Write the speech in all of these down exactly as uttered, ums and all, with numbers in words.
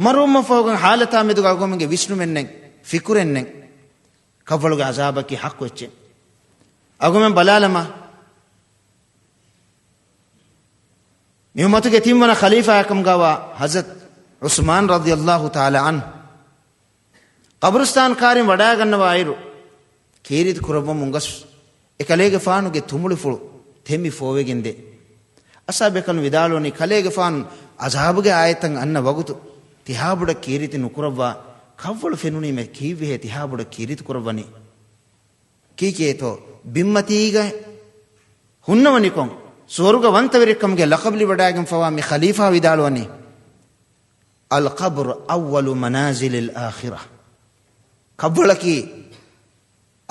މަރުވުމަށްފަހުގަ ހާލަތާ މެދުގަ އަޅުގަމެންގެ ވިސްނުމެއްނެތް، ފިކުރެއްނެތް. ކަށްވަޅުގެ އަޒާބަކީ ޙައްޤު އެއްޗެއް. އަޅުގަމެން ބަލާލަމާ، މި އުއްމަތުގެ ތިންވަނަ ޚަލީފާއާ ކަމުގަވާ ޙަޒްރަތް ޢުސްމާން ރަޟިޔަﷲ ތަޢާލާ ޢަންހު ޤަބުރުސްތާން ކާރިން ވަޑައިގަންނަވާއިރު، ކީރިތި ކުރައްވަމުން ގޮސް، އެކަލޭގެފާނުގެ ތުނބުޅިފުޅު ތެމި ފޯވެގެންދޭ. އަޞްޙާބުބޭކަލުން ވިދާޅުވަނީ، ކަލޭގެފާނު ޢަޒާބުގެ އާޔަތްތައް އަންނަ ވަގުތު ތިހާބޮޑަށް ކީރިތި ނުކުރައްވާ، ކަށްވަޅު ފެނުނީމޭ ކީއްވެހޭ ތިހާބޮޑަށް ކީރިތި ކުރައްވަނީ؟ ކީކޭތޯ ބިންމަތީގަ ހުންނަވަނިކޮށް، ސުވަރުގަ ވަންތަވެރިކަމުގެ ލަޤަބު ލިބިވަޑައިގެންފަވާ މި ޚަލީފާ ވިދާޅުވަނީ، القبر أول منازل الآخرة. ކަށްވަޅަކީ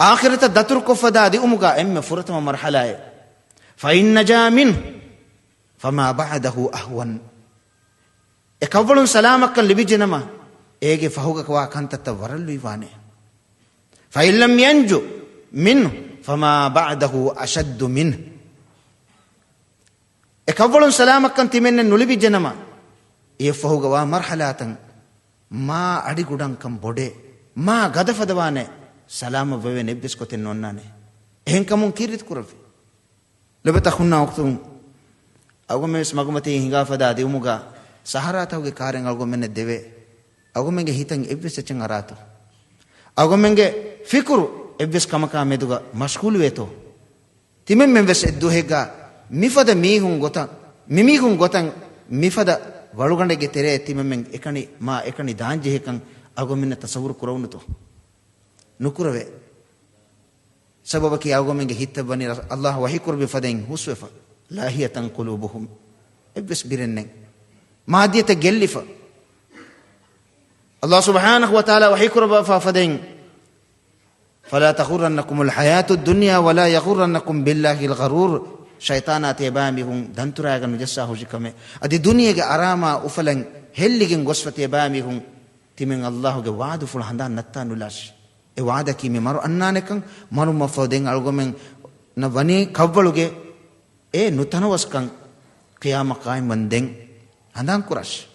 އާޚިރަތަށް ދަތުރުކޮށްފަދަ ދިއުމުގަ އެންމެ ފުރަތަމަ މަރުޙަލާއެއް. فإن نجا منه فما بعده أهون. އެ ކަށްވަޅުން ސަލާމަތްކަން ލިބިއްޖެނަމަ، އޭގެ ފަހުގަ ވާ ކަންތައްތައް ވަރަށް ލުއިވާނެ. فإن لم ينج منه فما بعده أشد منه. އެ ކަށްވަޅުން ސަލާމަތްކަން ތިމެންނެއް ނުލިބިއްޖެނަމަ، އެއަށްފަހުގަ ވާ މަރުޙަލާތައް މާ އަޑިގުޑަންކަން ބޮޑޭ، މާ ގަދަފަދަވާނެ، ސަލާމަތްވެވެން އެއްވެސް ގޮތެއް ނޯންނާނެ. އެހެންކަމުން ކީރިތި ކުރެއްވި. ލޮބުވެތި އަޚުންނާ އުޚްތުން، އަޅުގަމެންވެސް މަގުމަތީ ހިނގާފަދަ ދިއުމުގަ ސަހަރާތަކުގެ ކާރެއް އަޅުގަމެންނަށް ދެވޭ. އަޅުގަމެންގެ ހިތަށް އެއްވެސް އެއްޗެއް އަރާތޯ؟ އަޅުގަމެންގެ ފިކުރު އެއްވެސް ކަމަކާ މެދުގަ މަޝްޣޫލުވޭތޯ؟ ތިމަންމެންވެސް އެއްދުވަހެއްގަ މިފަދަ މީހުން ގޮތަށް، މިމީހުން ގޮތަށް މިފަދަ ވަޅުގަނޑެއްގެ ތެރެއަށް ތިމަންމެން އެކަނި، މާ އެކަނި ދާންޖެހޭކަން އަޅުގަމެންނަށް ތަޞައްވުރު ކުރެވުނުތޯ؟ ނުކުރެވޭ. ސަބަބަކީ އަޅުގަމެންގެ ހިތަށް ވަނީ ރަ-، ﷲ ވަޙީކުރެއްވި ފަދައިން ހުސްވެފަ. لاهية قلوبهم. އެއްވެސް ބިރެއްނެތް. މާއްދިޔަތަށް ގެއްލިފަ. ﷲ ސުބްޙާނަހޫ ވަތަޢާލާ ވަޙީކުރައްވާފަ ފަދައިން، فلا تغرنكم الحياة الدنيا ولا يغرنكم بالله الغرور. ޝައިޠާނާ ތިޔަބައިމީހުން ދަންތުރާގަ ނުޖައްސާ ހުށިކަމެއް. އަދި ދުނިޔޭގެ އަރާމާ އުފަލަން ހެއްލިގެން ގޮސްފަ ތިޔަބައިމީހުން ތިމެން ﷲ ގެ ވަޢުދުފުޅު ހަނދާން ނައްތާ ނުލާށި. އެ ވަޢުދަކީ މި މަރު އަންނާނެކަން، މަރުމަށްފަހު ދެން އަޅުގަމެންނަށް ވަނީ ކަށްވަޅުގެ އެ ނުތަނަވަސްކަން. ޤިޔާމަތް ޤާއިމްވަންދެން ހަނދާން ކުރާށި.